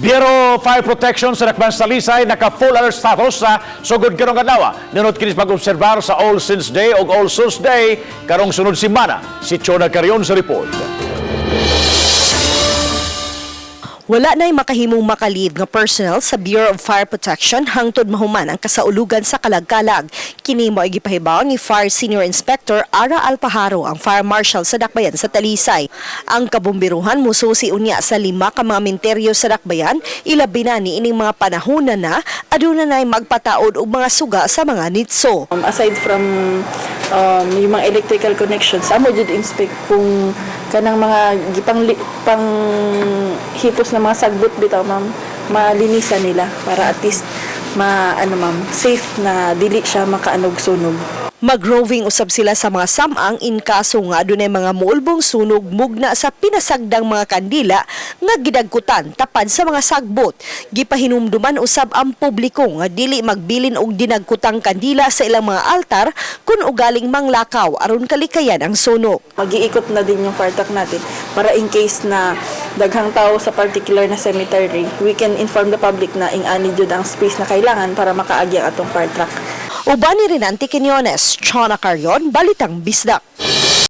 Bureau of Fire Protection sa Dakbayan sa Talisay naka full alert status sa sugod karong adlaw. Nunot kini sa pag-obserbar sa All Saints Day o All Souls Day karong sunod semana. Si Chona Carion sa report. Wala na'y makahimong makalid nga personnel sa Bureau of Fire Protection hangtod mahuman ang kasaulugan sa Kalagkalag. Kini mo ay gipahibaw ni Fire Senior Inspector Ara Alpajaro, ang Fire Marshal sa Dakbayan sa Talisay. Ang kabumbiruhan mususi unya sa lima ka mga minteryo sa Dakbayan, ilabi na ni ining mga panahon na na aduna na'y magpataod og mga suga sa mga nitso. Aside from yung mga electrical connections, amo jud inspect kung kanang mga gipang pang hipos na mga sagbot bitaw, ma'am, malinisan nila para at least ma ano, ma'am, safe na dili siya makaanog sunog. Mag-roving usab sila sa mga samang in kaso nga adunay mga muulbong sunog mugna sa pinasagdang mga kandila nga gidagkutan tapad sa mga sagbot. Gipahinumduman usab ang publiko nga dili magbilin og dinagkutang kandila sa ilang mga altar kun ugaling manglakaw aron kalikayan ang sunog. Mag-iikot na din yung fire truck natin para in case na daghang tao sa particular na cemetery, we can inform the public na ing-ani jud ang space na kailangan para makaagi ang atong fire truck. Uban ni Renante Quinones, Chona Carion, Balitang Bisdak.